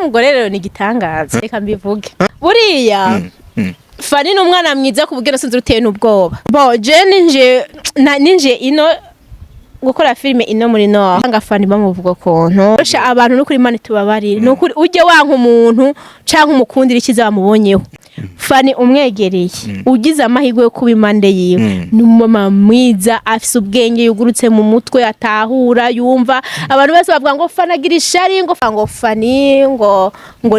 Mugore rero ni igitangaza, reka mbivuge. Buriya Fani ni umwana mwiza ku buryo sinzi uteye n'ubwoba. Bo je ninje ninje ino gukora filime ino muri no nga Fani bamuvuga ukuntu. Sha, abantu n'ukuri Imana tubabarire, nukuri ujye wanka umuntu canke umukundira ikiza bamubonyeho. Fani umwegereye, ugize amahirwe yo kuba impande yiwe, ni umumama mwiza, afise ubwenge, yugurutse mu mutwe, atahura, yumva. Abantu bose bavuga ngo Fani agira ishari, ngo Fani ngo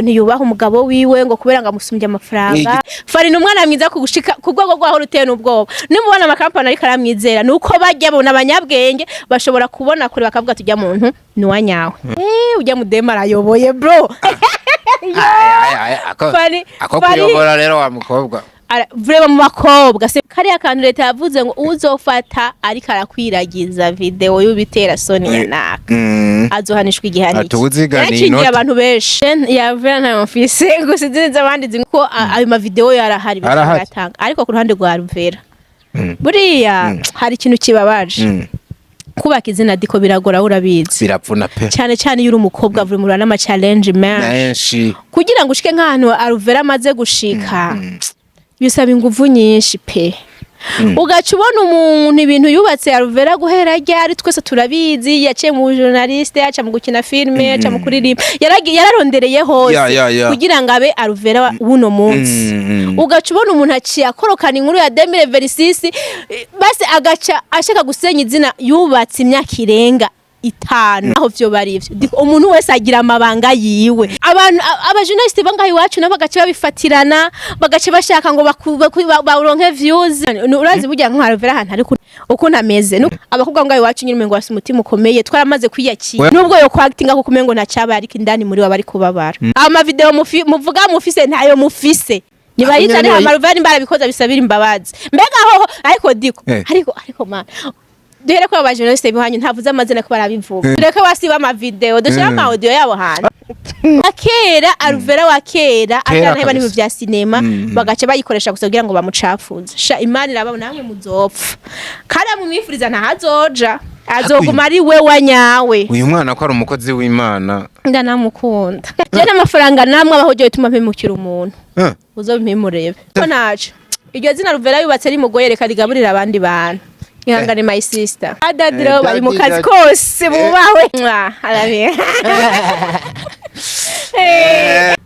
ntiyubaha umugabo wiwe, ngo kubera ngo amusumbye amafaranga. Fani ni umwana mwiza kugushika ku rwego rwaho ruteye n'ubwoba. Nimubona amakampani ariko aramwizera, nuko bajya bona abanyabwenge bashobora kubona kure, bakavuga tujya muntu ni uwanyawe. Ujya mudema arayoboye, bro. Ako kuyobora rero wa mukobwa. Vraiment mu bakobwa se, kariya kantu leta yavuze ngo uzofata ariko arakwiragiza video y'ubitera soni ya naka azohanishwa igihano iki. Atuzigana Yarakingiye inoti. abantu benshi yavera ntayo mfise gusa izindi z'abandi zimwe ko ayo mavideo yarahari. Arahari. Batanga, ariko ku ruhande rwa Ruvera buriya hari ikintu kibabaje. Kubaka izina diko biragora, urabizi. Biravuna pe. Cyane cyane iyo uri umukobwa, uri murana n'ama challenge menshi. Menshi. Kugira ngo ushike nk'ahantu Aruvera amaze gushika bisaba inguvu nyinshi pe. Ugaca ubona umuntu ibintu yubatse Aruvera guhera ryari, twese turabizi, yaciye mu journaliste, yaca mu gukina filime, yaca mu kuririmba, yararondereye hose Ya. kugira ngo abe Aruvera w'uno munsi. Ugaca ubona umuntu aciye akorokana inkuru ya 2026, basi agaca ashaka gusenya izina yubatse imyaka irenga 5. Aho vyo bari ivyo, umuntu wese agira amabanga yiwe. Abantu abajournaliste bangaha iwacu nabo bagaca babifatirana, bagaca bashaka ngo baronke views. Urazi burya nka Alvera ahantu ari ukuntu ameze. Abakobwa ngaha iwacu nyine umengo bafise umutima ukomeye, twaramaze kwiyakira, nubwo yo kwactinga kuko umengo ntacabaye, ariko indani muri we bari kubabara. Ama video muvuga mufise, ntayo mufise, nibayizane. Nyene. Hama Alvera nimba arabikoze bisabira imbabazi. Mbega hoho ariko diko ariko mana, duhere ko aba journaliste bihanyu ntavuze amazina ko barabivuga, tureke basiba ama video, dushire ama audio yabo hantu. Akera Alvera wa kera Kera. atana n'ibintu Kabisa. vya sinema, bagaca bayikoresha gusa kugira ngo bamucafuze. Sha, Imana irababona, namwe muzopfa. Kandi mumwifuriza ntahazoja, azoguma ari we wa nyawe. Uyu mwana ko ari umukozi w'Imana. Ndanamukunda je n'amafaranga namwe abaho je bituma mpemukira umuntu. Uzobimpemurebe ko naco iryo zina Ruvera yubatse rimugoye, reka rigaburira abandi bantu. Ihangane, my sister. Adadi rero bari mu Daddy, kazi daddy. kose, bubahwe. Mwah, arabe.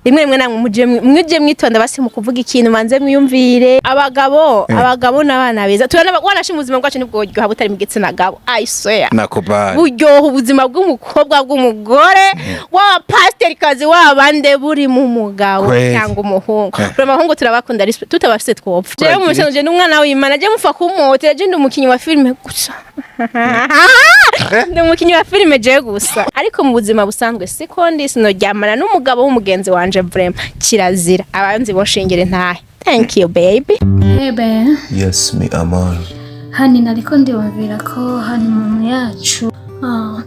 Rimwe rimwe namwe muje mwitonda basi mu kuvuga ikintu, manze mwiyumvire. Abagabo, abagabo n'abana beza turana wanashima, ubuzima bwacu nibwo buryoha butari mu gitsina gabo, I swear. Nakubali. Buryoha ubuzima bw'umukobwa, bw'umugore, waba pasiteri kazi, waba nde, buri mu mugabo cyangwa umuhungu. Vraiment abahungu turabakunda, respect, tutabafise twopfa. Jewe mu musanzu ndi umwana w'Imana, je mufa kumotera, je ndi umukinyi wa filime gusa, ndi umukinyi wa filime je gusa, ariko mu buzima busanzwe siko ndi. Sinoryamana n'umugabo w'umugenzi wanje, vraiment kirazira. Abanzi bonshingire ntahe. Thank you, baby. Hey, bae. Yes, mi amor. Hani nariko ndiyumvira ko honeymoon yacu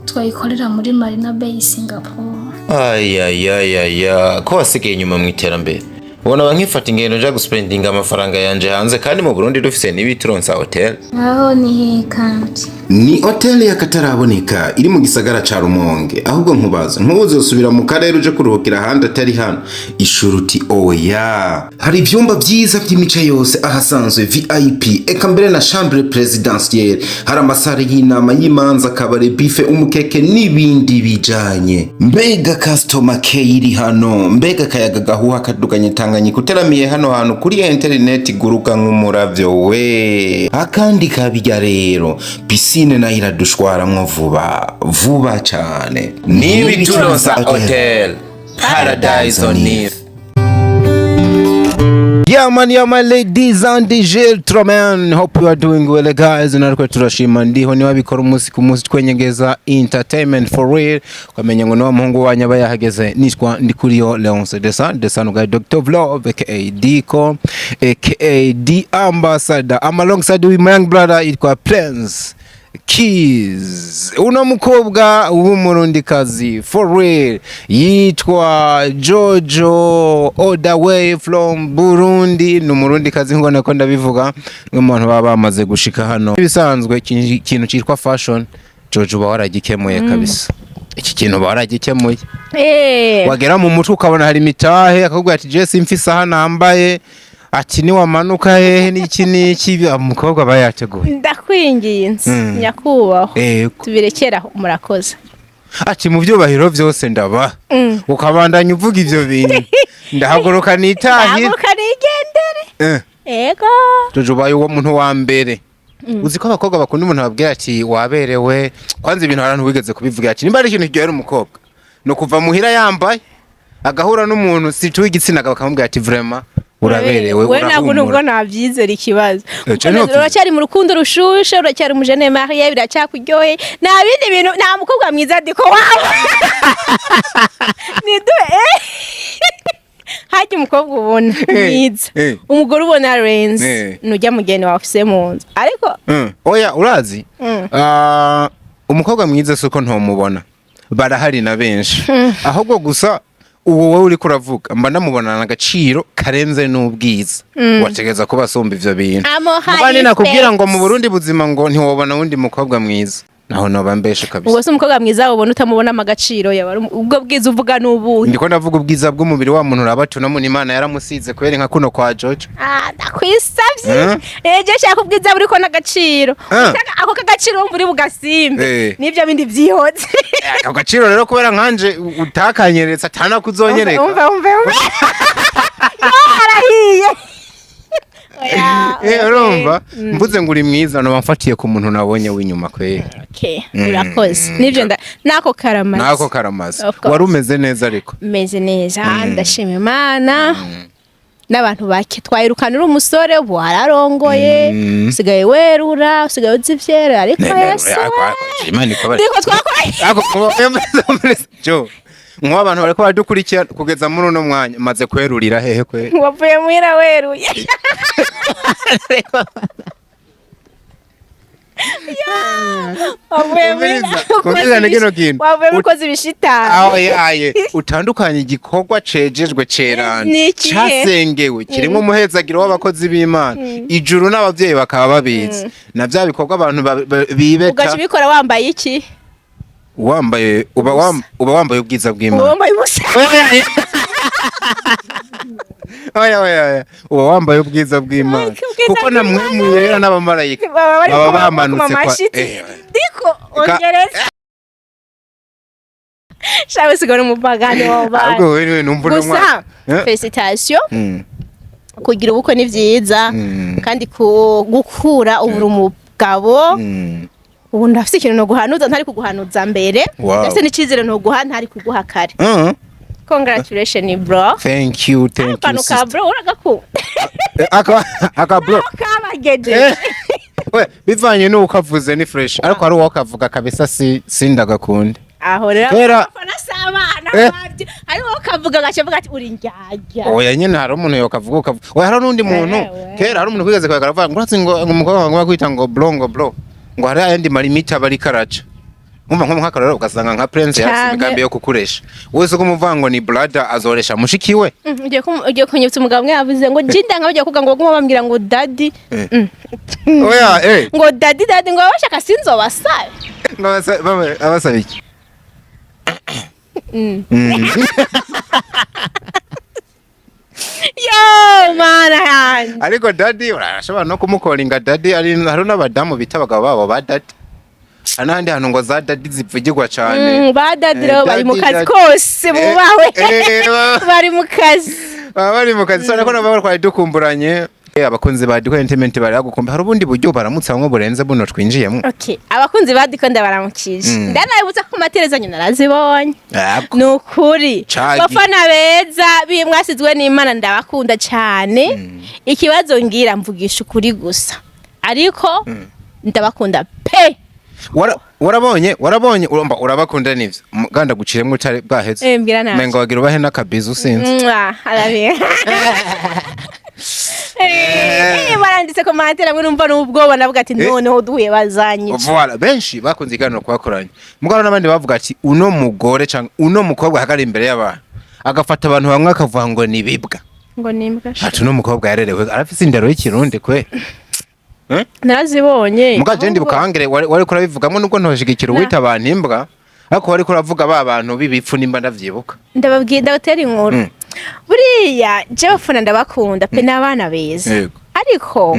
twayikorera muri Marina Bay, Singapore. Ayayayaya, ko wasigaye inyuma mu iterambere! Ubona ba nkifata ingendo nja guspendinga amafaranga yanje hanze kandi mu Burundi dufise n'ibituronsa hotel. Aho ni he kandi? Ni hoteli y'akataraboneka iri mu gisagara ca Rumonge. Ahubwo nkubaza, ntuzosubira mu karere uje kuruhukira ahandi atari hano? Ishuruti oya. Hari ivyumba vyiza vy'imice yose, ahasanzwe VIP, eka mbere na chambre présidentielle. Hari amasare y'inama, y'imanza, kabare, buffet, umukeke n'ibindi bijanye. Mbega customer care iri hano! Mbega akayaga gahuha kaduganye Tanganyika uteramiye hano hantu! Kuri interineti guruka nk'umuravyo we. Akandi kabirya rero, piscine nayo iradushwaramwo vuba vuba cane. N'ibituronsa hotel, paradise on earth. Yeah man, yeah man, ladies and gentlemen, hope you are doing well, guys. Natwe turashima, ndiho niba bikora umunsi ku munsi, twenyegeza entertainment for real. Ukamenya ngo niwa muhungu wanyu aba yahageze. Nitwa Ndikuriyo Leonce Desan Desan guy, Dr. of Love, aka Diko, aka The Ambassador. I'm alongside with my young brother yitwa Prince Keys. Uno mukobwa w'umurundikazi for real yitwa Jojo, all the way from Burundi. Ni umurundikazi nk'uko nako ndabivuga, umwe mu bantu baba bamaze gushika hano. Ibisanzwe ikintu cyitwa fashion, Jojo uba waragikemuye kabisa. Iki kintu baragikemuye. Eh. Wagera mu mutwe ukabona hari imitahe, akakubwira ati: "Je simfise isaha nambaye", ati: "Niwamanuka hehe n'iki n'iki", umukobwa aba yateguye. Ndakwinginze, nyakubahwa, tubirekere aho, murakoze. Ati: "Mu byubahiro byose ndaba", ukabandanya uvuga ivyo bintu, ndahaguruka nitahire. Haguruka nigendere. Ego. Jojo, ubaye uwo muntu wa mbere. Uzi ko abakobwa bakunda umuntu babwira ati: "Waberewe"? Kwanza ibintu hari wigeze kubivuga ati nimba ari ikintu kiryohera umukobwa ni ukuva muhira yambaye, agahura n'umuntu situ w'igitsina gabo, akamubwira ati: "Vraiment uraberewe." We ntabwo nubwo Urahumura. nabyizera ikibazo. Eh, Kuko niho uracyari mu rukundo rushushe, uracyari umujene marié, biracyakuryoheye, nta bindi bintu, nta mukobwa mwiza diko wawe niduhe hajya umukobwa ubona mwiza, umugore ubona renze, nujya mugeni wawe ufise mu nzu, ariko Oya, urazi, Ah, umukobwa mwiza si uko ntomubona, barahari na benshi. Ahubwo gusa uwo wowe uriko uravuga mba ndamubonana agaciro karenze n'ubwiza, wategereza kuba asumba ivyo bintu. Amuha Mugabo nakubwira ngo respect. mu Burundi buzima ngo ntiwobona wundi mukobwa mwiza, naho noba mbeshe kabisa. Ubwo se umukobwa mwiza ubona utamubonamo agaciro yaba ari ubwo bwiza uvuga n'ubuhe? Ndiko ndavuga ubwiza bw'umubiri wa muntu, uraba tunamuna Imana yaramusize kubera nka kuno kwa Jojo. Ah, ndakwisavye. Ejo shaka ubwiza buriko n'agaciro. Ako kagaciro wumva uri bugasimbe, n'ivyo bindi vyihotse. Ako gaciro rero, kubera nkanje utakanyeretse atanakuzonyereka. Umve, umve, umve! Yo, arahiye! Oya, oya. Urumva mvuze ngo uri mwiza, noba mfatiye ku muntu nabonye w'inyuma kweri. Okay, urakoze. Nivyo nako karamaze. Nako karamaze. Of course. Wari umeze neza ariko? Meze neza, ndashima Imana. N'abantu bake twayirukana uri umusore, ubu wararongoye, usigaye werura, usigaye uzi ivyera, ariko Yesu we. Imana ikabari. Ndiko twakoranye. Jo, nk'ubu abantu bariko baradukurikira kugeza muri uno mwanya, maze kwerurira hehe kwe? Wavuye muhira weruye. Wavuye muhira Kumviriza ni kino kintu. wavuye mukozi ibishitani. Aho yaye utandukanye igikorwa cejejwe cerana, Ni ikihe? casengewe, kirimo umuhezagiro w'abakozi b'Imana, ijuru n'abavyeyi bakaba babizi, na vya bikorwa abantu bibeta. Ugaca ubikora wambaye iki? Wambaye uba wambaye ubwiza bw'Imana. Wambaye ubusa. Oya, oya, oya, uba wambaye ubwiza bw'Imana. Ubwiza Kuko na mwe bw'Imana. muyera n'abamarayika baba bari baba kuma bamanutse kwa amashitsi. Diko ongereza shawe, sigara umupagani w'abana. Ahubwo wewe numva uno Gusa mwana. félicitations. Kugira ubukwe ni vyiza, kandi gukura ubura umugabo. Ubu ndafise ikintu noguhanuza ntari kuguhanuza mbere. Ndafise n'icizere noguha ntari kuguha kare. Congratulations, bro. Thank you, thank you, Akantu ka sister. bro uragakunda. Aka bro. Kabageje. We, bivanye n'uko avuze ni fresh, ariko hari uwo kavuga kabisa si sindagakunda. Aho rero abafana si abana bavyo, hariho kavuga agaca avuga ati: "Uri ndyarya." Oya nyene, hari umuntu yokavuga ukavuga oya, hari n'undi muntu. Ewe. Kera hari umuntu kwigeze kwegara avuga ngo uratse ngo umukobwa ngo kwita ngo bro, ngo bro, ngo hari ayandi marimita bari karaca. Nkumva nko nk'akarorero, ugasanga nka Prince yafise imigambi yo kukuresha wese, uko umuvuga ngo ni brother, azoresha mushiki we. Ugiye kunyibutsa umugabo umwe yavuze ngo jinda nka bagiye kuvuga ngo baguma bambwira ngo daddy. Oya eh. Ngo daddy, daddy, ngo bashaka sinzobasabe. Ngo abasaba iki? Yo mana yanjye! Ariko daddy urashobora no kumukoringa daddy. Ari hari n'abadamu bita abagabo babo ba daddy, hari n'ahandi hantu ngo za daddy zivugirwa cane. Ba daddy rero bari mu Daddy, kazi daddy. kose, bubahwe. Bari mu kazi. Baba bari mu kazi sona ko nabo twari dukumburanye. Abakunzi ba Diko Entertainment bari bagukumba, hari ubundi buryo baramutse bamwe burenze buno twinjiyemo? Okay, abakunzi ba Diko ndabaramukije. Ndanabibutsa ko amaterezanyo narazibonye. Yego. Ni ukuri, Cagi. bafana beza mwasizwe n'Imana, ndabakunda cyane. Ikibazo ngira mvugisha ukuri gusa, ariko ndabakunda pe. Warabonye urumva urabakunda nivyo ganda guciremwo utari bwaheze. Eh, mbwira nabi. Mengo wagira ubahe n'akabizu, sinzi. Mwah, arabiye. Baranditse commentaire amwe numva n'ubwoba, navuga ati noneho duhuye bazanyica. Voilà, benshi bakunze ikiganiro twakoranye, mugabo n'abandi bavuga ati uno mugore canke uno mukobwa ahagarara imbere y'abantu agafata abantu bamwe akavuga ngo ni bibwa. Ngo nimbwa. Ati uno mukobwa yarerewe, arafise indero y'ikirundi kwe. Narazibonye. Muga je ndibuka hangere wari kurabivugamo, nubwo ntoshigikira uwita abantu imbwa, Ariko wariko uravuga ba bantu b'ibipfu, nimba ndavyibuka. Ndababwiye, ndabatera inkuru. Buriya jewe abafana ndabakunda pe, n'abana beza. Ariko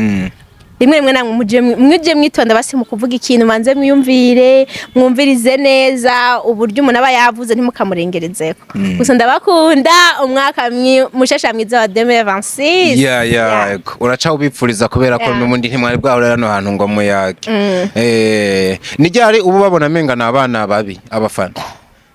rimwe rimwe namwe muje mwitonda basi mu kuvuga ikintu, manze mwiyumvire, mwumvirize neza uburyo umuntu aba yavuze, ntimukamurengerezeko. Gusa ndabakunda, umwaka mushasha mwiza wa 2026. Yeah. Yego. Uraca ubipfuriza kubera ko n'ubundi ntimwari bwahurira hano hantu ngo muyage. Ni ryari ubu babona amenga ni abana babi abafana?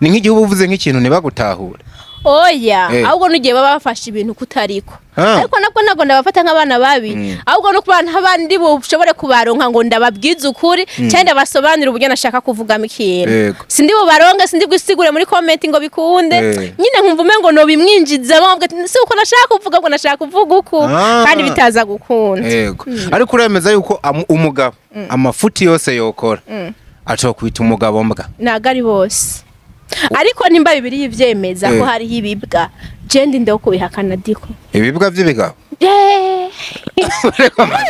Ni nk'igihe uba uvuze nk'ikintu ntibagutahure? Oya. Ahubwo n'ugiye baba bafashe ibintu kutariko. Ariko nabwo ntabwo ndabafata nk'abana babi, ahubwo no kuba nk'abandi bushobore kubaronka ngo ndababwize ukuri cyangwa ndabasobanurire uburyo nashaka kuvugamo ikintu. Sindi bubaronke, sindi bwisigure muri comment ngo bikunde. Nyine nkumva umengo no bimwinjizamo, nkavuga ati, si uko nashaka kuvuga, ngo nashaka kuvuga uku, kandi bitaza gukunda. Yego, ariko uremeza yuko umugabo amafuti yose yokora acokwita umugabo mbwa? Ntabwo ari bose, ariko nimba Bibiri yivyemeza ko hariho ibibwa, je ndi ndeho kubihakana diko? Ibibwa by'ibigabo?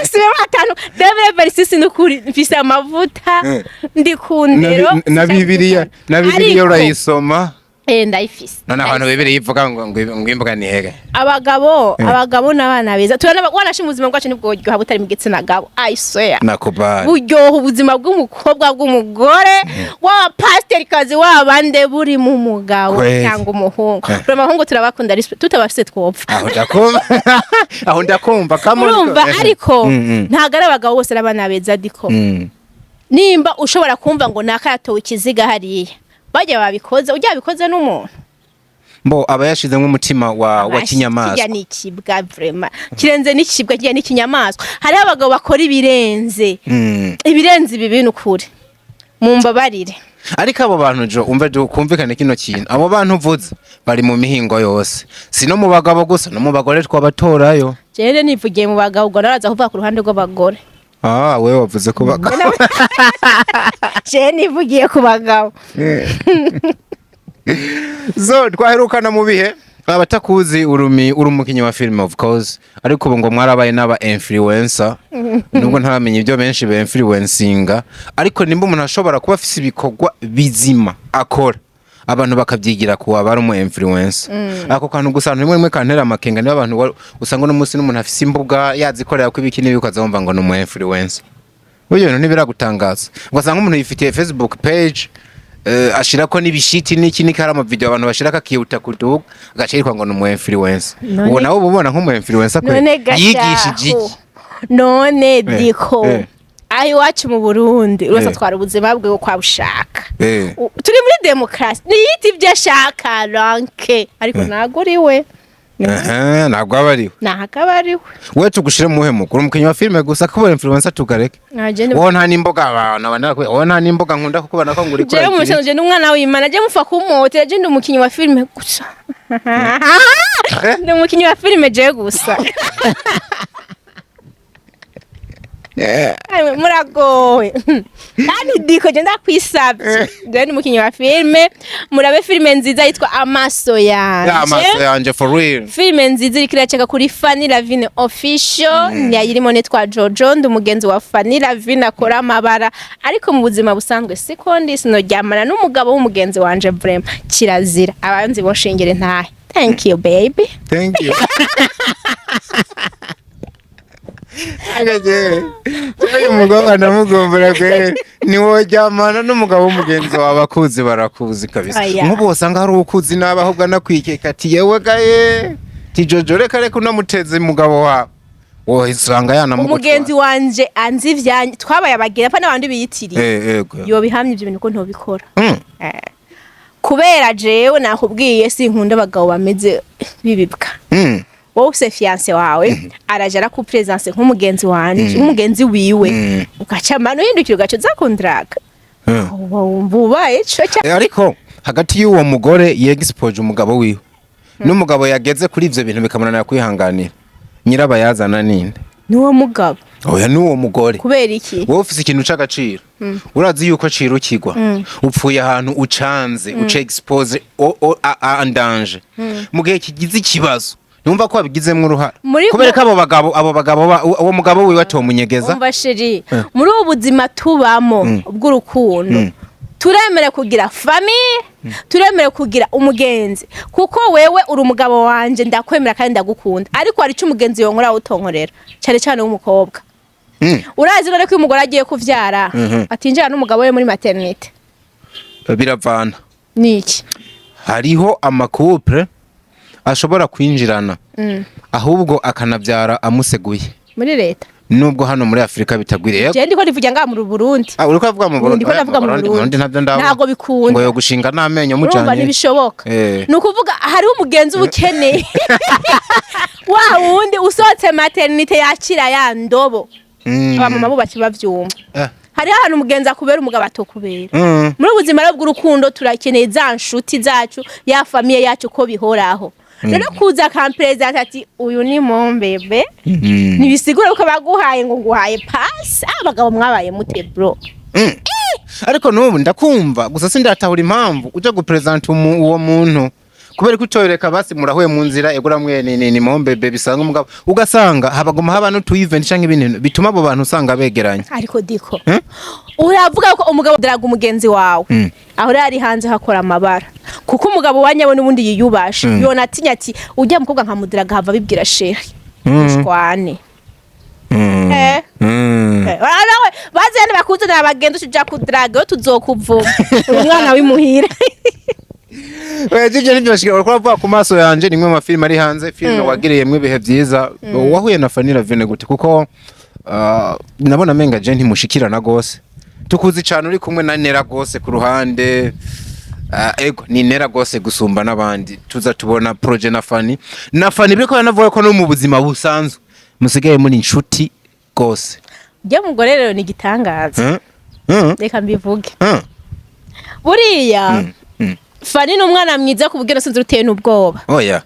Sibe batanu devre verisisi, nukuri mfise amavuta. Ndi ku ndero. Na Bibiliya urayisoma? Eh, ndayifise. None abantu Bibiliya ivuga ngo imbwa ni hege? Abagabo, abagabo n'abana beza turana, wanashima ubuzima bwacu nibwo butari mu gitsina gabo, I swear. Nakubali. Buryoha ubuzima bw'umukobwa, bw'umugore, waba pasiteri kazi, waba nde, buri mu mugabo cyangwa umuhungu. Turi abahungu turabakunda, tutabafise twopfa. Aho ndakumva, aho ndakumva. Come on. Urumva, ariko ntabwo ari abagabo bose ari abana beza diko. Nimba ushobora kumva ngo naka yatowe ikiziga hariya, bajya babikoze, ujya babikoze n'umuntu. Mbo aba yashizemo umutima wa kinyamaswa. Kirya ni ikibwa vraiment, kirenze n'ikibwa, kirya ni ikinyamaswa. Hariho abagabo bakora ibirenze, ibirenze ibi bintu ukuri, mumbabarire. Ariko abo bantu jo umve, jo kumvikane kino kintu, abo bantu uvuze bari mu mihingo yose, si no mu bagabo gusa, no mu bagore twabatorayo. Jewe nivugiye mu bagabo, ubwo naraza kuvuga ku ruhande rw'abagore. Ah, wewe wavuze ko bagabo. Jewe nivugiye ku bagabo. So twaherukana mu bihe abatakuzi urumi uri umukinyi wa film, of course, ariko ubu ngo mwarabaye n'aba influencer, nubwo ntaramenya ibyo benshi ba influencinga. Ariko nimba umuntu ashobora kuba afise ibikorwa bizima akora, abantu bakabyigira ku waba ari umu influencer, ako kantu gusa rimwe rimwe kantera amakenga. Niba abantu usanga uno munsi n'umuntu afise imbuga yazikorera ko ibiki n'ibi, ukaza wumva ngo ni umu influencer. Burya ibintu ntibiragutangaza, ugasanga umuntu yifitiye Facebook page, ashirako n'ibishiti n'iki n'iki, hari amavideo abantu bashirako akihuta kuduga, agaca yitwa ngo ni umu influencer. Uwo nawe uba ubona nk'umu influencer kwe? None Yigishije gashaho, iki? None diko, aho iwacu mu Burundi uretse atwara ubuzima bwe uko abushaka. Turi muri demokarasi, niyita ibyo ashaka ranke, ariko ntabwo uri we. Aha, ntabwo aba ariwe. Ntabwo aba ari we. We tugushire muhe mukuru, umukinyi wa filime gusa, kubera influencer tugareke? Wowe nta n'imboga abantu abana, wowe nta n'imboga nkunda kukubona ko ngo uri Jewe mu bisanzwe ndi umwana w'Imana, je mufa kumotera, je ndi umukinyi wa filime gusa. Ndi umukinyi wa filime je gusa. Ayiwe, muragowe kandi diko, je ndakwisabye, je ndi umukinyi wa filime, murabe filime nziza yitwa Amaso Yanje. Amaso Yanje, for real. Filime nziza iriko iraceka kuri Fanny Lavine Official, yayirimo nitwa Jojo, ndi umugenzi wa Fanny Lavine akora amabara, ariko mu buzima busanzwe siko ndi, sinoryamana n'umugabo w'umugenzi wanje, vraiment kirazira. Abanzi boshingire ntahe. Thank you, baby. Thank you. Agaje. Cyari umugabo ndamugombora kwe. Niworyamana n'umugabo w'umugenzi wawe, abakuzi barakuzi kabisa. Aya. Nk'ubu usanga hari ukuzi nabi ahubwo anakwikeka ati yewe gaye. Ti Jojo, reka reka unamuteze umugabo wawe. Wowe usanga yanamugutwara. Umugenzi wanje anzi ivyanje, twabaye abagenzi apa n'abandi biyitiriye. Yego. Yobihamye ivyo bintu ko ntobikora. Kubera jewe nakubwiye, sinkunda abagabo bameze bibibwa. Wowe ufise fiancé wawe, araja arakupresence nk'umugenzi wanje, nk'umugenzi wiwe, ugaca mano uhindukira ugaca uza kundraga. Wumva ubaye ico Ariko hagati y'uwo mugore yexpose umugabo wiwe n'umugabo yageze kuri ivyo bintu bikamunanira kwihanganira, nyirabayazana ninde? N'uwo mugabo. Oya, n'uwo mugore. Kubera iki? Wowe ufise ikintu c'agaciro, urazi yuko cirukirwa, upfuye ahantu ucanze uca expose en danger mu gihe kigize ikibazo, ntiwumva ko wabigizemwo uruhara? Kubera ko abo bagabo uwo mugabo wiwe atomunyegeza. Umva chéri, muri ubu buzima tubamo bw'urukundo. Turemerewe kugira famille, turemerewe kugira umugenzi, kuko wewe uri umugabo wanje, ndakwemera kandi ndagukunda, ariko hari icyo umugenzi yonkora utonkorera, cyane cyane w'umukobwa. Urazi none ko iyo umugore agiye kuvyara atinjira n'umugabo we muri maternité? Biravana. Niki? Hariho ama couple ashobora kwinjirana, ahubwo akanabyara amuseguye. Muri leta? Nubwo hano muri Afurika bitagwiriye. Je ndiko ndivuga ngaha mu Burundi. Ah, uriko avuga mu Burundi? Ndiko ndavuga mu Burundi. Burundi. Ntabyo ndabona. Ntabwo bikunda. Ngo yo gushinga n'amenyo Urumva, mujanye. ntibishoboka. Ni ukuvuga hariho umugenzi uba ukeneye, wa wundi usohotse maternité yakira ya ndobo. Abamama bubatse bavyumva. Hariho ahantu umugenzi akubera, umugabo atokubera. Muri ubu buzima rero bw'urukundo, turakeneye za nshuti zacu, ya famille yacu, ko bihoraho. Rero kuza akamperezida ati: "Uyu ni mon bébé", ntibisigura ko baguhaye ngo nguhaye pasi. Abagabo mwabaye mute, bro? Ariko n'ubu ndakumva, gusa sindatahura impamvu uja gupresenta uwo muntu, kubera ko utoyoreka basi murahuye mu nzira, egura mwe ni mon bébé bisanzwe, umugabo ugasanga habaguma haba n'utu event canke ibintu bituma abo bantu usanga begeranye. Ariko diko Hmm? uravuga ko umugabo daraga umugenzi wawe, aho rero ari hanze hakora amabara, kuko umugabo wa nyawe n'ubundi yiyubashe, yona atinya ati: "Ujya mukobwa nkamudiraga, hava bibwira chéri, shwane." Nawe bazene bakuzanira abagenzi, uja kudraga yo, tuzokuvuma, uri umwana w'imuhira. Oya, ivyo ntivyoshika. Uriko uravuga ku maso yanje, nimwe mu mafilime ari hanze, filime wagiriyemwo ibihe vyiza. Wahuye na Fanny Lavine gute? Kuko nabona menga je ntimushikirana gose, tukuzi cane uri kumwe na Nera gose ku ruhande. Ego, ni Nera gose gusumba n'abandi. Tuza tubona projet na Fanny, na Fanny biriko yanavuga ko no mu buzima busanzwe musigaye muri inshuti gose. Ujya mugore rero ni igitangaza. Reka mbivuge. Buriya Fanny ni umwana mwiza ku buryo sinzi uteye n'ubwoba. Oya.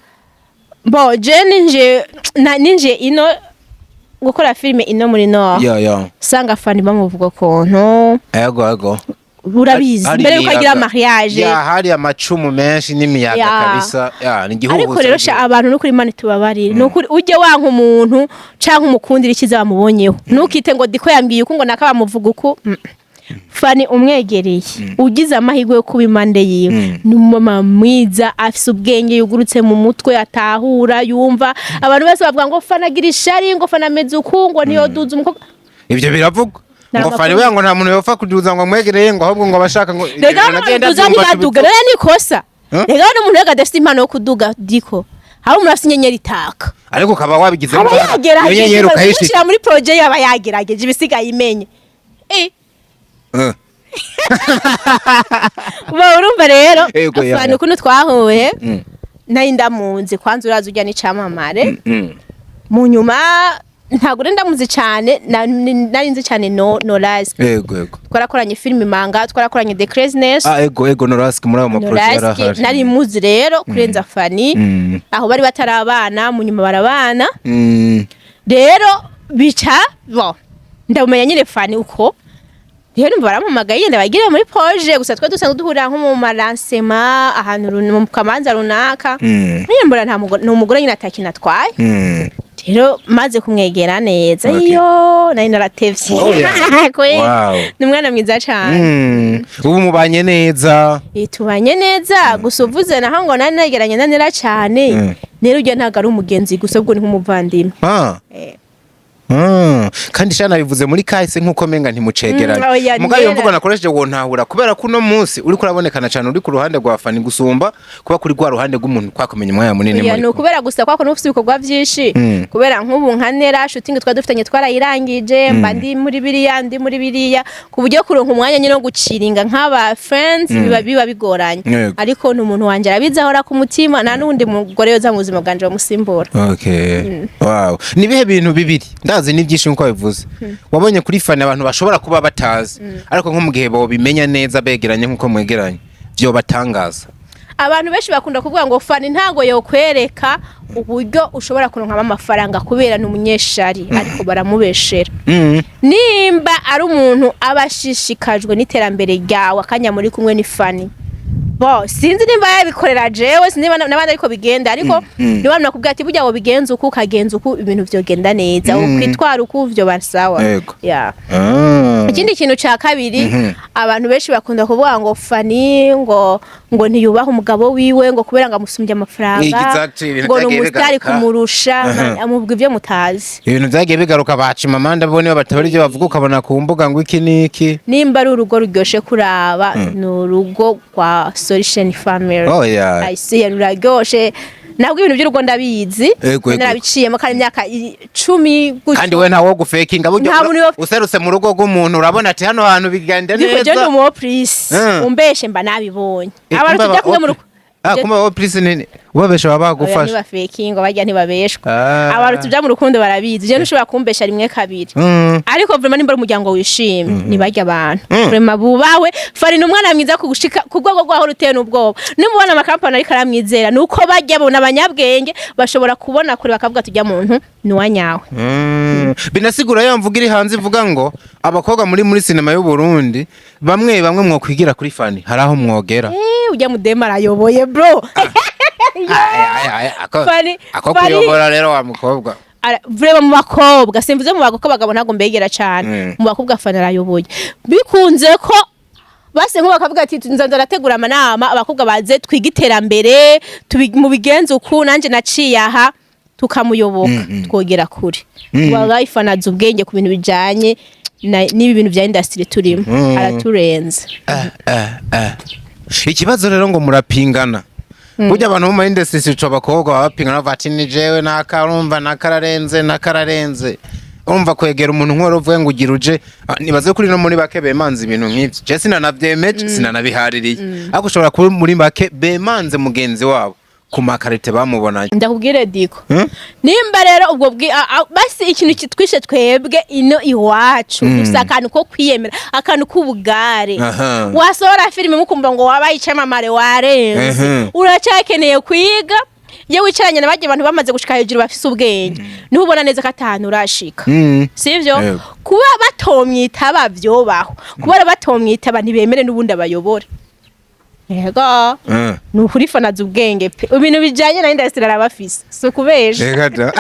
Bo je ninje ninje ino gukora filime ino muri Nord, usanga Fanny bamuvuga ukuntu. Ego. Urabizi, Hari mbere yuko agira imiyaga. mariage. Ya, hari amacumu menshi n'imiyaga. Kabisa, ya, ni igihugu. Ariko rero sha, abantu nukuri Imana tubabarire, nukuri ujye wanka umuntu canke umukundira ikiza bamubonyeho, ntukite ngo diko yambwiye uku, ngo naka bamuvuga uku. Fanny umwegereye, ugize amahirwe yo kuba impande yiwe, ni umumama mwiza, afise ubwenge, yugurutse mu mutwe, atahura, yumva. Abantu bose bavuga ngo Fanny agira ishari, ngo Fanny ameze uku, ngo ntiyoduza umukobwa. Ibyo biravugwa. Ni Ngo amakuru. Fanny we ngo nta muntu yopfa kuduza ngo amwegereye, ngo ahubwo ngo abashaka ngo Rega Ibyo nagenda baduza byumva. ntibaduga rero ni ikosa. Huh? Rega hano umuntu wese adafite impano yo kuduga, diko hari umuntu afite inyenyeri itaka. Ariko ukaba wabigize Aba iyo nyenyeri yagerageje ukayishika. gushyira muri projet, yaba yagerageje, ibisigaye imenye. Uba urumva rero. Ego, ya, Fanny, ya. ukuntu twahuye, nari ndamunzi kwanza, urazi ujya n'icamamare. Mu nyuma ntabwo nari ndamuzi cyane, nari nzi cyane no Noraski. Ego. Twarakoranye filime Imanga, twarakoranye The Craziness. Ah, ego, Noraski muri ayo ma projet Noraski yarahari. nari muzi rero kurenza Fanny. Aho bari batarabana, mu nyuma barabana. Rero bica bo ndamumenya nyine Fanny uko. Rero numva barampamagaye, yenda bagire muri projet, gusa twe dusanzwe duhurira nko mu maransema, ahantu mu kamanza runaka. Nyine mbona nta mugore, ni umugore nyine atakintu atwaye. Rero maze kumwegera neza, iyo nari naratevye. Oh, yeah. Kweli. Ni umwana mwiza cane. Ubu mubanye neza? Tubanye neza, gusa uvuze naho ngo nari negeranye na Nera cane, rero ujya ntabwo ari umugenzi gusa, ubwo ni nk'umuvandimwe. Kandi sha nabivuze muri kahise nkuko menga ntimucegeranye. Oya, Mugabo iyo Nera. mvugo nakoresheje wontahura, kubera ko uno munsi uriko urabonekana cyane uri ku ruhande rwa Fanny gusumba kuba kuri rwa ruhande rw'umuntu kwakumenya umwanya munini Oya, muri ni ukubera gusa kwako n'ufite ibikorwa byinshi. Kubera nk'ubu nka Nera, shooting twari dufitanye twarayirangije, mba ndi muri biriya, ndi muri biriya, ku buryo kuronka umwanya nyine wo guciringa nk'aba friends biba bigoranye. Ariko ni umuntu wanje, arabizi, ahora ku mutima, nta n'uwundi mugore yoza mu buzima bwanje bamusimbura. Okay. Wow. Ni ibihe bintu bibiri, ndazi ni byinshi nkuko bivuze, wabonye kuri Fanny abantu bashobora kuba batazi, ariko nko mu gihe bobimenya neza begeranye nkuko mwegeranye vyo batangaza? Abantu benshi bakunda kuvuga ngo Fanny ntago yokwereka uburyo ushobora kuronkamo amafaranga kubera ni umunyeshari, ariko baramubeshera. Nimba ari umuntu aba ashishikajwe n'iterambere ryawe, akanya muri kumwe ni Fanny. Bo sinzi nimba yabikorera jewe, sinzi nimba n'abandi ariko bigenda, ariko niba nakubwira ati burya wobigenza uku, ukagenza uku, ibintu vyogenda neza, ukwitwara uku vyo basawa. Yeah. Ikindi kintu ca kabiri, abantu benshi bakunda kuvuga ngo Fani ngo ntiyubaha umugabo wiwe, ngo kubera ngo amusumbye amafaranga, Exactly, ibintu ngo ni vyagiye umusitari bigaruka. kumurusha. Amubwa ibyo mutazi. Ibintu vyagiye bigaruka, bacima amanda bo niba batabara ibyo bavuga, ukabona ku mbuga ngo iki n'iki. Nimba ari urugo ruryoshe kuraba, ni urugo rwa Solution Family. Oh, yeah. I see, ruraryoshe. Ntabwo ibintu by'urugo ndabizi, Ego, ego. narabiciyemo kandi imyaka 10 gutyo. Kandi we ntawo gufekinga buryo. Nta muntu Userutse mu rugo rw'umuntu urabona ati hano hantu bigenda Ndiko je ndi neza. umu opris, umbeshe mba nabibonye. Abantu kumbe tujya kumwe mu rugo. Ah, kumbe aba opris nini ubabesha baba Oya, bagufasha. Ntibafekinga, barya ntibabeshwa. Abantu tuja mu rukundo barabizi, je ntushobora kumbesha rimwe kabiri. Ariko vraiment nimba ari umuryango wishimye, ntibajya abantu vraiment bubawe. Fari ni umwana mwiza kugushika ku rwego rwaho ruteye n'ubwoba. Nimubona amakampani ariko aramwizera, nuko bajya bona abanyabwenge bashobora kubona kure bakavuga tujya muntu ni uwanyawe. Binasigura ya mvuga iri hanze ivuga ngo abakobwa muri sinema y'u Burundi bamwe bamwe mwokwigira kuri Fani, hari aho mwogera. Eh, ujya mudema arayoboye, bro. Ay, ay, ay, ako ako kuyobora rero wa mukobwa. Vraiment mu bakobwa, simvuze mu bakobwa, abagabo ntabwo mbegera cyane. Mu bakobwa Fani arayoboye. Bikunze ko base nko bakavuga ati nza ndarategura amanama, abakobwa baze twiga iterambere, mu bigenze uku nanje naciye aha, tukamuyoboka, twogera kure. Wallahi Fani azi ubwenge ku bintu bijanye n'ibi bintu bya industry turimo, araturenze. Ikibazo rero ngo murapingana. Burya abantu bo muri industry ico abakobwa baba bapingana, bavuga ati ni jewe nakarumva nakararenze nakararenze. Urumva kwegera umuntu nk'uwo uvuye ngo ugira uje, nibaze kuri no muri bake bemanze ibintu nk'ivyo. Je sinanavyemeje, sinanabihaririye, ariko ushobora kuba muri bake bemanze mugenzi wabo ku makarite bamubonanye. Ndakubwire diko, nimba rero ubwo bwi basi ikintu kitwishe twebwe ino iwacu, dufise akantu ko kwiyemera, akantu k'ubugare. Wasohora filime mukumva ngo wabaye icamamare, warenze, uracyakeneye kwiga. Iyo wicaranye na barya bantu bamaze gushika hejuru bafise ubwenge, niho ubona neza ko atahantu urashika. Sivyo? Yego. Kuba batomwitaba vyobaho, kuba batomwitaba ntibemere n'ubundi abayobora. Yego. Ni ukuri fanaza ubwenge pe, ibintu bijanye na industry arabafise, si ukubesha. Reka da.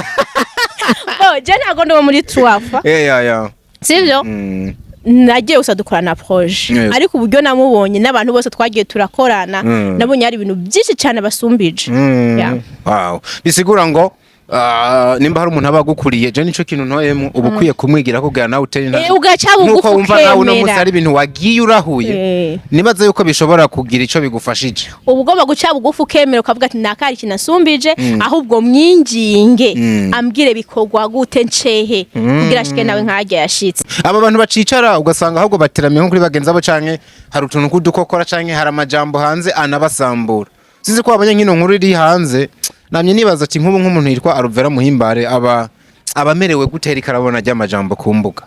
Oh, je ntabwo ndi uwo muri tuwafa. Yeah, yeah. Sivyo? Nagiye gusa dukorana projet, ariko uburyo namubonye n'abantu bose twagiye turakorana, nabonye hari ibintu byinshi cyane basumbije. Yeah. Wow. Bisigura ngo nimba hari umuntu aba agukuriye, je nico kintu ntoyemo, uba ukwiye kumwigira kugira nawe utere intambwe. Ugaca bugufi. Nkuko wumva nawe uno munsi Ukemera. hari ibintu wagiye urahuye, nibaza yuko bishobora kugira ico bigufashije. Uba ugomba guca bugufi, ukemera, ukavuga ati nakari kinasumbije, ahubwo mwinginge ambwire bikorwa gute, ncehe kugira ashike nawe nkajya yashitse. Aba bantu bacicara ugasanga ahubwo bateramiye nko kuri bagenzi babo, canke hari utuntu k'udukokora, canke hari amajambo hanze anabasambura. Sinzi ko wabonye nk'ino nkuru iri hanze, namye nibaza ati nk'ubu nk'umuntu yitwa Alvera Muhimbare aba abamerewe gute ariko arabona ajya amajambo ku mbuga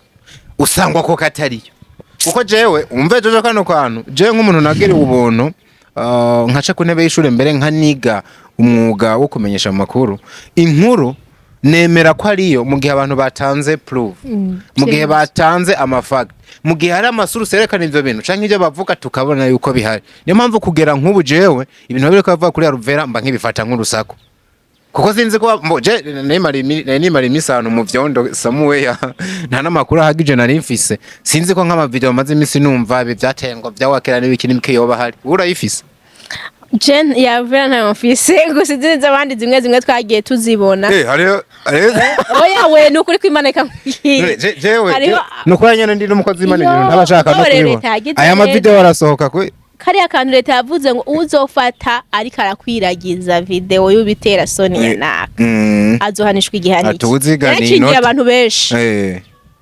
usangwa ko katariyo? Kuko jewe umve jojo kano kantu, jewe nk'umuntu nagiriwe ubuntu, nkaca ku ntebe y'ishure mbere nkaniga umwuga wo kumenyesha amakuru, inkuru nemera ko ariyo mu gihe abantu batanze proof, mu gihe batanze amafacts, mu gihe hari amasources yerekana ivyo bintu canke ivyo bavuga tukabona yuko bihari. Niyo mpamvu kugera nk'ubu jewe ibintu biriko bavuga kuri Alvera mba nkibifata nk'urusaku, kuko sinzi ko mbo je nari nimara imisi ahantu mu vyondo samuweya, nta n'amakuru ahagije nari mfise. Sinzi ko nk'amavideo maze imisi numva ibi vyateye ngo vyawakera n'ibiki n'ibiki yoba ahari. Wowe urayifise? Jen yavera ntayo mfise, gusa izindi z'abandi zimwe zimwe twagiye tuzibona. Eh, hariho hariho. Oya we, ni ukuri kw'Imana ikamubwira. Jewe Hariho ni ukuri nyene ndi n'umukozi w'Imana, Yo, ibintu ntabashaka no none kubibona. leta yagize Aya neza. mavideo arasohoka kwe. Kariya kantu leta yavuze ngo uzofata ariko arakwiragiza video y'ubitera soni ya naka azohanishwa igihano iki. Atuziga ni Yarakingiye abantu benshi.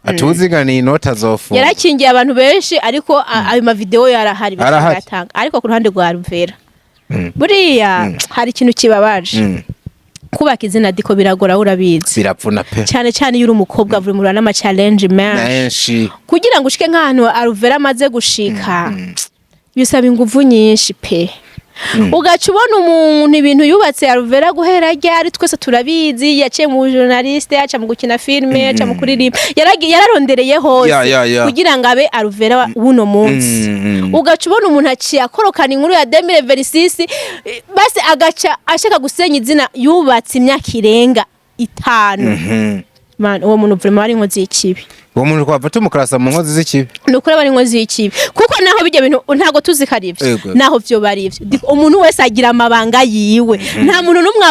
Atuziga ni inoti azofunga. Yarakingiye abantu benshi, ariko ayo mavideo yarahari. Arahari. Batanga, ariko ku ruhande rwa Ruvera buriya hari ikintu kibabaje. Kubaka izina diko biragora, urabizi. Biravuna pe. Cyane cyane iyo uri umukobwa buri murura n'ama challenge menshi Menshi. Kugira ngo ushike nk'ahantu Alvera amaze gushika, bisaba inguvu nyinshi pe. Ugaca ubona umuntu ibintu yubatse Alvera guhera ryari, twese turabizi, yaciye mu journaliste, yaca mu gukina filme, yaca mu kuririmba, yararondereye hose Ya. kugira ngo abe Alvera w'uno munsi. Ugaca ubona umuntu aciye akorokana inkuru ya 2026, basi agaca ashaka gusenya izina yubatse imyaka irenga 5. Man, uwo muntu vraiment ari inkozi y'ikibi. Uwo muntu twava tumukarasa mu nkozi z'ikibi. Ni ukuri aba ari inkozi y'ikibi, kuko naho bijya bintu ntabwo tuzi ko ari ivyo, naho vyo bari ivyo. Umuntu wese agira amabanga yiwe, nta muntu n'umwe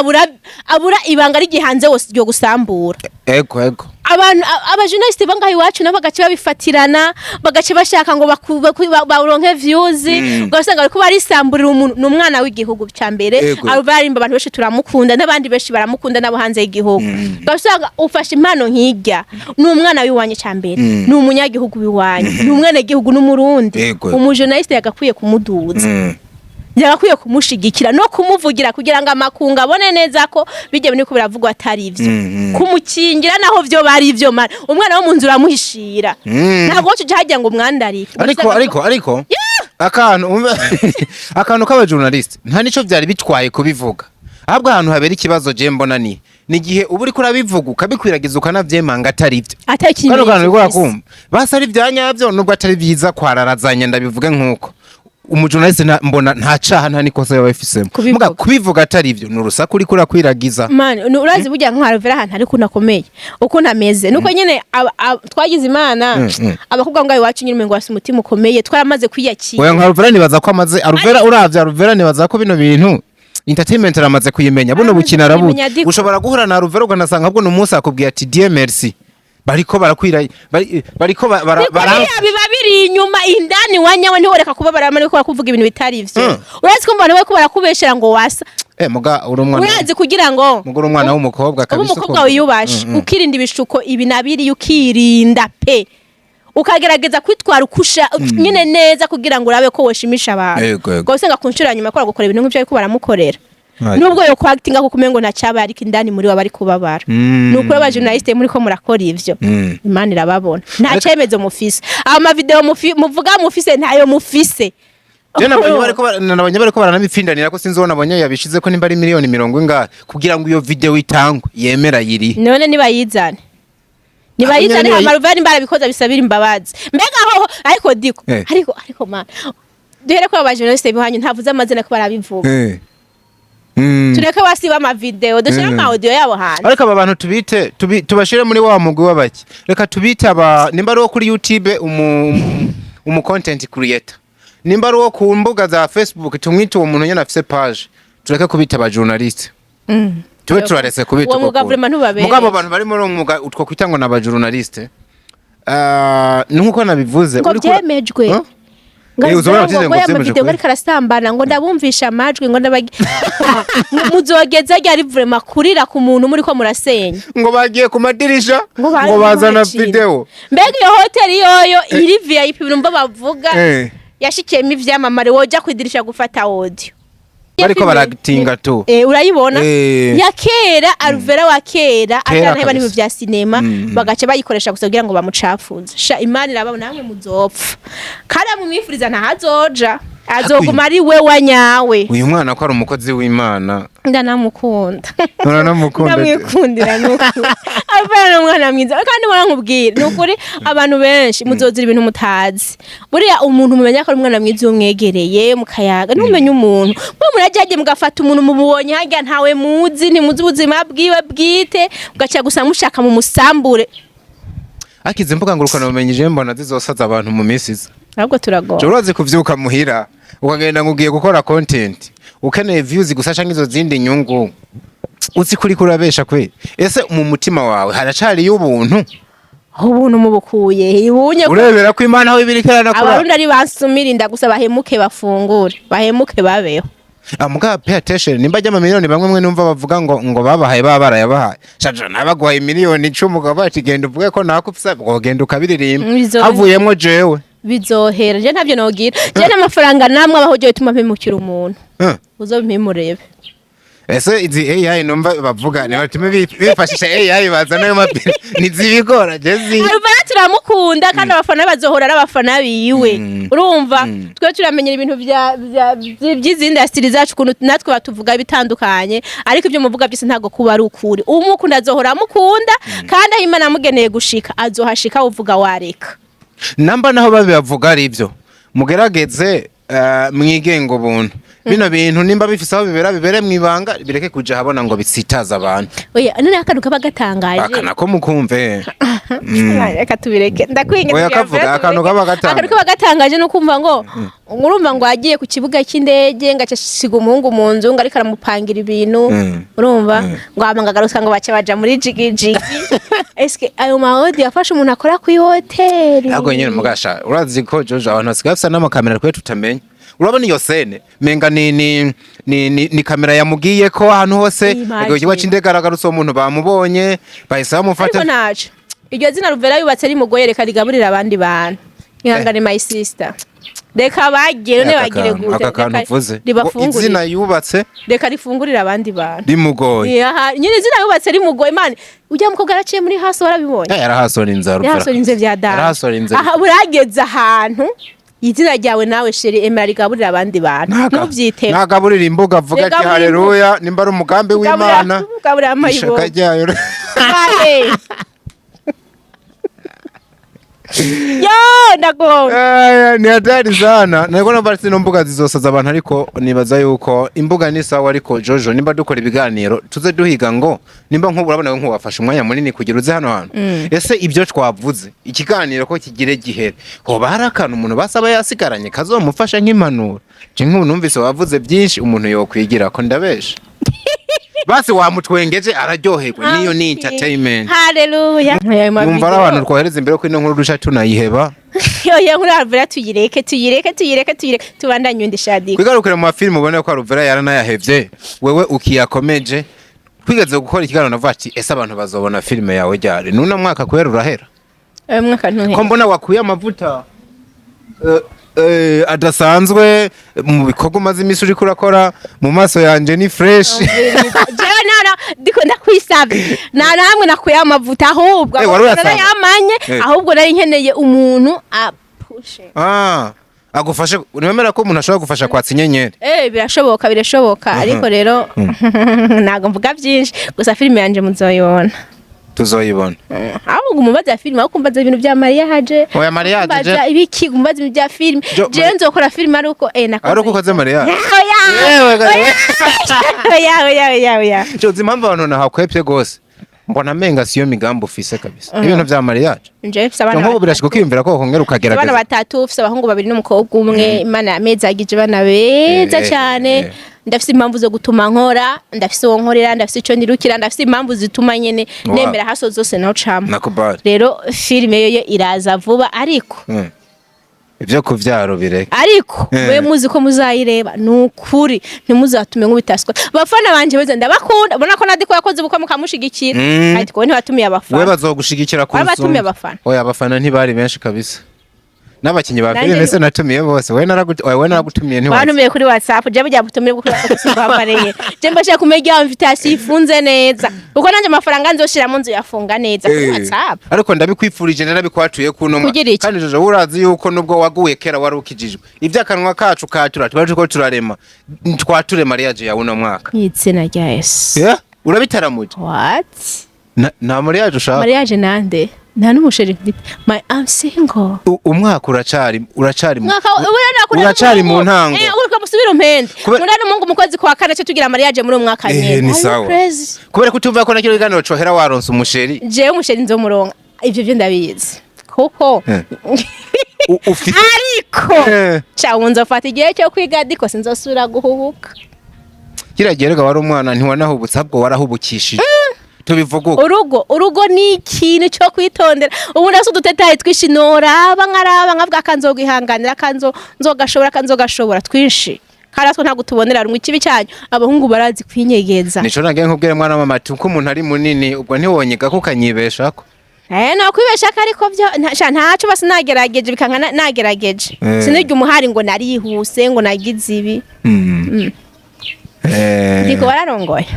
abura ibanga rigihanze wose ryo gusambura. Ego ego. Abantu abajournaliste bangaha iwacu nabo bagaca babifatirana, bagaca bashaka ngo baronke views, ugasanga bariko barisamburira umuntu. Ni umwana w'igihugu cya mbere. Abarimba abantu benshi turamukunda, n'abandi benshi baramukunda n'abo hanze y'igihugu. Ugasanga ufashe impano nk'irya, ni umwana w'iwanyu cya mbere, ni umunyagihugu w'iwanyu, ni umwenegihugu, n'umurundi. Umujournaliste yagakwiye kumuduza, yagakwiye kumushigikira no kumuvugira kugira ngo amakungu abone neza ko bijya bintu ko biravugwa atari ivyo, kumukingira naho vyo bari ivyo. Man, umwana wo mu nzu uramuhishira, ntabwo woca uja hajya ngo umwandarike. Ariko akantu k'abajournaliste nta nico vyari bitwaye kubivuga, ahubwo ahantu habera ikibazo je mbona ni igihe uba uriko urabivuga ukabikwiragiza ukanavyemanga atari vyo. Atari Kano kantu ikimenyetso uriko ufise. urakumva basi ari vya nyavyo, nubwo atari vyiza kwararazanya, ndabivuge nkuko umujournaliste mbona nta caha nta nikosa yaba abifisemo. Kubivuga. Muga kubivuga atari vyo ni urusaku uriko urakwiragiza. Man, urazi burya nka Alvera ahantu ari ukuntu akomeye, ukuntu ameze, nuko nyene twagize Imana, abakobwa ngaho iwacu nyine umengo bafise umutima ukomeye, twaramaze kwiyakira. Oya, nka Alvera nibaza ko amaze, Alvera uravye, Alvera nibaza ko bino bintu entertainment aramaze kuyimenya, buno Aramaze bukina arabuzi. kuyimenya, diko. Ushobora guhura na Alvera ukanasanga ahubwo n'umunsi akubwiye ati "Dieu merci", bariko barakwira bariko Niko biriya biba biri inyuma, indani wa nyawe ntiworeka kubabara ariko barakuvuga ibintu bitari ivyo. Urazi ko mbona bariko barakubeshera ngo wasa. Muga uri umwana. Urazi kugira ngo Muga uri umwana w'umukobwa uba kabisa. umukobwa wiyubashe, ukirinda ibishuko ibi na biriya, ukirinda pe, ukagerageza kwitwara ukusha nyine neza kugira ngo urabe ko woshimisha abantu. Yego, yego. Ngo usanga ku nshuro ya nyuma akora gukora ibintu nk'ibyo ariko baramukorera, Aye. nubwo yo kwakitinga kuko umengo ntacyabaye, ariko indani muri we aba ari kubabara. Ni ukuri abajournaliste muri ko murakora ivyo, Imana irababona. Nta cyemezo mufise, ama video muvuga mufise ntayo mufise. Je nabonye bariko baranabipfindanira ko sinzi uwo nabonye yabishize ko nimba ari miliyoni mirongo ingahe kugira ngo iyo video itangwe yemera yiri. None nibayizane, nibayizane. Abo nyene. Hama Ruvera nimba arabikoze bisabira imbabazi. Mbega hoho ariko diko, ariko man, duhere ko abajournaliste bihanyu ntavuze amazina ko barabivuga. Tureke basiba amavideo, dushire ama audio yabo hanze. Ariko aba bantu tubite tubashire muri wa mugwi w'abaki, reka tubite aba nimba ari uwo kuri YouTube umu content creator, nimba ari uwo ku mbuga za Facebook tumwite uwo muntu nyene afise page, tureke kubita aba journaliste, tube turarese kubita Uwo uko mwuga kuntu. vraiment ntubabereye. Mugabo abantu bari muri uwo mwuga utwo kwita ngo ni aba journaliste, nkuko nabivuze Ngo uriko byemejwe. Huh? Ngo Uzobona ngo batize ngo ngo ya vyemejwe mavideo ngo kuri. ariko arasambana, ngo ndabumvisha amajwi, ngo ndabagi muzogeza ryari vraiment kurira ku muntu muri ko murasenya? Ngo bagiye ku madirisha Ngo ngo bazana bakira. video. Mbega iyo hoteli yoyo iri VIP numva bavuga yashikiyemo ivyamamare, woja kwidirisha gufata audio? Bariko baratinga tu. Urayibona ya kera, Alvera wa kera, Kera atana kabisa. n'ibintu vya sinema, bagaca bayikoresha gusa kugira ngo bamucafuze. Sha, Imana irababona, namwe muzopfa, kandi mumwifuriza ntahazoja, azoguma ari we wa nyawe. Uyu mwana ko ari umukozi w'Imana. Ndanamukunda. Uranamukunda? Ndamwikundira nukuri, Alvera ni umwana mwiza, kandi mbona nkubwira ni ukuri, abantu benshi muzozira ibintu mutazi. Buriya umuntu mumenya ko ari umwana mwiza iyo umwegereye mukayaga, ntumenye umuntu mwe murajya mugafata umuntu mumubonye harya, ntawe muzi, ntimuzi ubuzima bwiwe bwite, ugaca gusa mushaka mu musambure. Ariko izi mbuga ngurukanabumenyi je mbona zizosaza abantu mu minsi iza. Ahubwo turagora. Urazi kuvyuka muhira ukagenda ngo ugiye gukora content, ukeneye views gusa canke izo zindi nyungu, uzi kuri kurabesha kwe? Ese mu mutima wawe haracariyo ubuntu? Ubuntu mubukuye ibunye? Urebera ko Imana aho ibiri iranakura. Abarundi ari bansumira inda gusa, bahemuke bafungure, bahemuke babeho. Muga pay attention, nimba ajya amamiliyoni bamwe mwe numva bavuga ngo babahaye, baba barayabahaye. Shaja nabaguhaye miliyoni 10 ukaba bati genda uvuge ko nakufisa, ngo genda ukabiririmba, havuyemwo jewe. Bizohera, je ntabyo nogira, je n'amafaranga namwe abaho je bituma mpemukira umuntu. Uzobimpimurebe. Ese izi AI numva bavuga ni batume bifashisha AI bazana ayo mapine ntizibikora jezi. Alvera turamukunda kandi abafana bazohora ari abafana biwe. Urumva, twe turamenyera ibintu by'izi industry zacu, ukuntu natwe batuvuga bitandukanye, ariko ibyo muvuga byose ntabwo kuba ari ukuri. Umukunda azohora amukunda, kandi aho Imana amugeneye gushika azohashika, uvuga wareka. Namba naho babibavuga ari ibyo, mugerageze mwigenga ubuntu. Bino bintu nimba bifise aho bibera, bibere mwibanga, bireke kuja habona ngo bisitaza abantu. Oya, none akantu kaba gatangaje. Aka nako mukumve. Reka tubireke, ndakwinginze. Oya, kugira kavuga, ngo akantu tubireke. kaba gatangaje. Akantu kaba gatangaje no kumva ngo urumva ngo agiye ku kibuga cy'indege, ngo acasiga umuhungu mu nzu, ngo ariko aramupangira ibintu. Urumva, ngo hama ngo agaruka, ngo bace baja muri jigijigi. Eske ayo mahodi yafashe umuntu akora ku ihoteli? Ntabwo nyine mugasha, urazi ko Jojo abantu basigaye bafise n'amakamera twe tutamenya. Urabona iyo scène, menga ni kamera yamugiye ko ahantu hose. Imagine. Ego, ikibuga c'indege, aragarutse, uwo muntu bamubonye, bahise bamufata. Ariko ntaco, iryo zina Ruvera yubatse rimugoye, reka rigaburira abandi bantu. Ihangane my sister, reka bagire none Aka bagire gute. aka kantu Reka uvuze ngo ribafungurire. Izina yubatse Reka rifungurire abandi bantu. rimugoye. Aha, nyine izina yubatse rimugoye, man. Ujya mukobwa araciye muri hasi, warabibonye? Eh, yarahasora inzara. Yarahasorinze vya data. Yarahasorinze. Aha burageze ahantu izina ryawe nawe, chérie, emera rigaburira abandi bantu, ntubyiteho. Nagaburira imbuga, avuga ati Rigaburira. Haleluya, nimba ari umugambi w'Imana, Gaburira amayibo. ishaka ryayo. Bye. Yo, ndagomba. Eh, ni hatari sana. Niko numva zino mbuga zizosaza abantu, ariko nibaza yuko imbuga ni sawa. Ariko Jojo, nimba dukora ibiganiro, tuze duhiga ngo nimba nk'ubu urabona nk'ubu wafashe umwanya munini kugira uze hano hantu, ese ibyo twavuze ikiganiro ko kigire gihere, hoba hari akantu umuntu basaba yasigaranye kazomufasha nk'impanuro? Je nk'ubu numvise wavuze byinshi umuntu yokwigira ko ndabesha, basi wamutwengeje araryoherwa, niyo ni entertainment. Haleluya. Numva ari abantu twohereza imbere ko ino nkuru duca tunayiheba. Oya, nkuru Alvera tuyireke, tuyireke, tuyireke, tuyireke, tubandanye undi shadi. Kwigarukira mu mafilmu, ubone ko Alvera yaranayahevye, wewe ukiyakomeje. Twigeze gukora ikiganiro, navuga ati ese abantu bazobona filime yawe ryari? Nuno mwaka kubera urahera. Uyu mwaka ntuhe. Ko mbona wakuye amavuta adasanzwe mu bikorwa umaze iminsi uriko urakora, mu maso yanje ni fresh. Jewe nara ndiko ndakwisabye, nta namwe nakuye amavuta, ahubwo Eh, wari amavuta uyasanga? narayamanye. Ahubwo nari nkeneye umuntu apushe. Ah, agufashe. Niwemera ko umuntu ashobora gufasha kwatsa inyenyeri? Eh, birashoboka, birashoboka, ariko rero ntabwo mvuga byinshi. Gusa filime yanje muzoyibona. Tuzoyibona. Ahubwo umubaza filime, ahubwo kumbaza ibintu bya Mariya haje. Oya, mariage. Kumbaza ibiki? Kumbaza ibintu bya filime. Jewe nzokora filime ari uko nakoze. Ari uko ukoze mariage? Oya. Yewe. Oya, oya, oya, oya. Jozi, impamvu abantu nahakwepye gose, mbona menga siyo migambi ufise kabisa ibintu vya mariage. Njewe mfise abana Nk'ubu batatu. birashika ukiyumvira ko wakongera Abana ukagerageza? batatu, ufise abahungu babiri n'umukobwa umwe. Imana yamezagije abana beza cyane. Ndafise impamvu zo gutuma nkora, ndafise uwo nkorera, ndafise ico nirukira, ndafise impamvu zituma nyene nemera haso zose nocamo. Nakubali. Rero filime yoyo iraza vuba, ariko Ibyo kuvyaro bireke. Ariko mwe muzi ko muzayireba, ni ukuri ntimuzatume nk'ubitaswa. Bafana banje beze, ndabakunda. Ubona ko nadiko yakoze ubukwe mukamushigikira, ariko we ntibatumiye We abafana. bazogushigikira ku Bari batumiye nsumba. abafana. Oya, abafana ntibari benshi kabisa, n'abakinyi ba Nanjye filime se natumiye bose. We oya, we naragutumiye ntiwaza. Bantumiye kuri WhatsApp. Je burya butumire bwo kuri WhatsApp bambareye, je mbashaka kumenya invitation ifunze neza, kuko nanjye amafaranga nzoshira mu nzu yafunga neza kuri WhatsApp. Ariko ndabikwifurije, narabikwatuye kuno mwaka. Kugira iki? Kandi Jojo, urazi yuko nubwo waguye kera wari ukijijwe, iby'akanwa kacu katura tuba turiko turarema, twature mariage yawe uno mwaka. Mw'izina rya Yesu. Yeah? Urabitaramuje? What? Nta mariage ushaka? Mariage nande? Nta n'umu chéri mfite, my I'm single. Umwaka uracari Mwaka ubona. Uracari mu ntango. Eh, uriko musubira umpende. Nkunda n'umuhungu mu kwezi kwa kane cyo tugira mariage muri uwo mwaka Eh, nyene. ni Are you sawa. crazy? Kubera ko utumva ko nakino kiganiro cohera waronse umu chéri. Jewe umu chéri nzomuronka, ivyo byo ndabizi kuko Ufite ariko ca ubu nzofata igihe cyo kwiga, ariko sinzosubira guhubuka. Kiriya gihe rega wari umwana, ntiwanahubutse, ahubwo warahubukishije, tubivuga uko. Urugo ni ikintu cyo kwitondera. Ubu nase udutetaye twinshi noraba, nkaraba, nkavuga akanzogwihanganira, akanzo nzogashobora, akanzogashobora twinshi, kandi natwe ntabwo tubonera rumwe. Ikibi cyanyu, abahungu barazi kwinyegeza. Nico nagiye nkubwire, mwana wa mama, ati uko umuntu ari munini, ubwo ntiwonyega ko ukanyibeshako. Eh, no kwibesha ko, ariko byo sha ntaco basi nagerageje bikanka nagerageje. Sinirya umuhari ngo narihuse, ngo nagize ibi. Diko, wararongoye?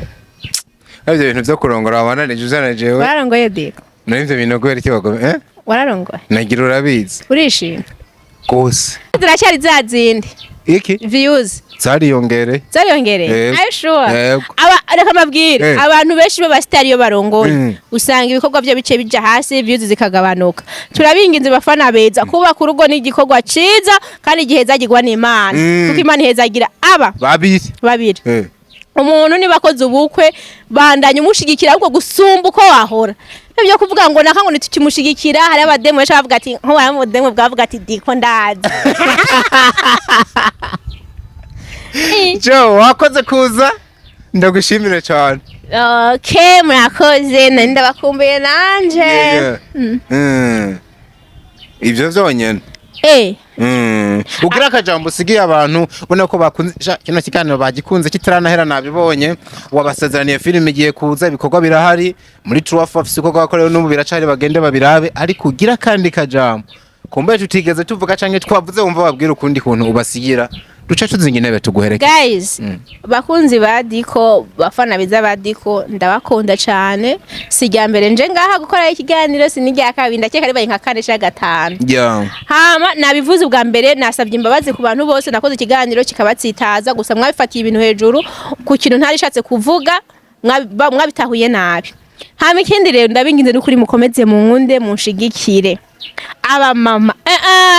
Ibyo bintu byo kurongora wabananije uzana jewe. Wararongoye, Diko? Nari ivyo bintu kubera iki bagome, eh? Wararongoye? Nagira urabizi. Urishimye? Gose. Ziracyari za zindi? Iki? Views. Zariyongereye. Zariyongereye? Yego. Are you sure? Yego. Aba, reka mbabwire, abantu benshi b'abasitari iyo barongoye, usanga ibikorwa byo bice bija hasi, views zikagabanuka. Turabinginze bafana beza, kubaka urugo ni igikorwa ciza kandi igihe zagirwa n'Imana, kuko Imana ihezagira aba babiri. Babiri. Umuntu niba akoze ubukwe, bandanye umushigikira ahubwo gusumba uko wahora. Ibyo kuvuga ngo naka ngo ntitukimushigikira, hari abademu benshi bavuga ati, nko wa mudemu bwavuga ati: "Diko ndazi." Joe, wakoze kuza, ndagushimire cyane. Okay, murakoze, nari ndabakumbuye nanje. Yeah. Ibyo byonyine. Ugira akajambo usigiye abantu ubona ko bakunze kino kiganiro, bagikunze kitaranahera, nabibonye wabasezeraniye filime igiye kuza, ibikorwa birahari muri True bafise ibikorwa bakorewe n'ubu biracari, bagende babirabe. Ariko ugira kandi kajambo kumbe tutigeze tuvuga canke twavuze, wumva babwira ukundi kuntu ubasigira, duce tuzinga intebe tuguhereke. Guys, bakunzi ba Diko, bafana beza ba Diko, ndabakunda cyane. Si irya mbere nje ngaha gukora ikiganiro, si n'irya kabiri, ndakeka ribaye nka kane canke gatanu. Hama nabivuze ubwa mbere, nasabye imbabazi ku bantu bose nakoze ikiganiro kikabatsitaza. Gusa mwabifatiye ibintu hejuru ku kintu ntari shatse kuvuga, mwabitahuye nabi. Hama ikindi rero, ndabinginze n'ukuri, mukomeze munkunde, munshigikire. Abamama,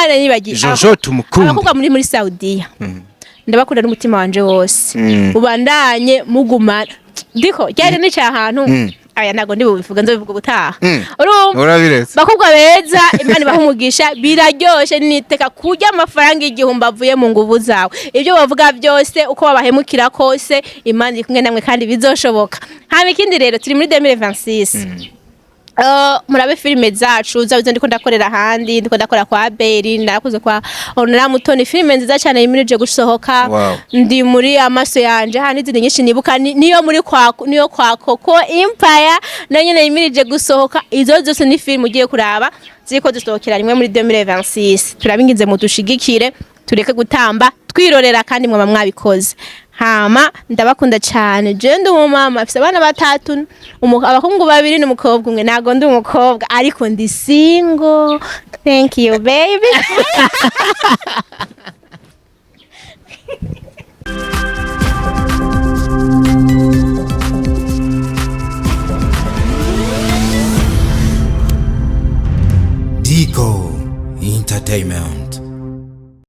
nibagiye. Jojo tumukunde. Abakobwa muri Saudiya, ndabakunda n'umutima wanje wose. Ubandanye mugumana. Diko ryari ni ahantu aya, ntago ndi bubivuga, nzobivuga ubutaha. Urumva? Urabiretse. Bakobwa beza, Imana ibaha umugisha. Biraryoshe niteka kurya amafaranga 1000 avuye mu nguvu zawe. Ibyo bavuga byose, uko babahemukira kose, Imana iri kumwe namwe kandi bizoshoboka. Hama ikindi rero, turi muri 2026. Murabe filime zacu zaba izo ndiko ndakorera ahandi, ndiko ndakora kwa Beri, ndakoze kwa Honora Mutoni, filime nziza cyane yimirije gusohoka. Ndi muri amaso yanje hano, n'izindi nyinshi nibuka, niyo muri kwa, niyo kwa Koko Empire nayo nyene yimirije gusohoka. Izo zose ni filime ugiye kuraba ziriko zisohokera rimwe muri 2026. Turabinginze mudushigikire, tureke gutamba twirorera, kandi mwaba mwabikoze. Hama ndabakunda cyane. Je ndi umumama afise abana batatu, abahungu babiri n'umukobwa umwe. Ntago ndi umukobwa ariko ndi single. Thank you, baby. Dico Entertainment.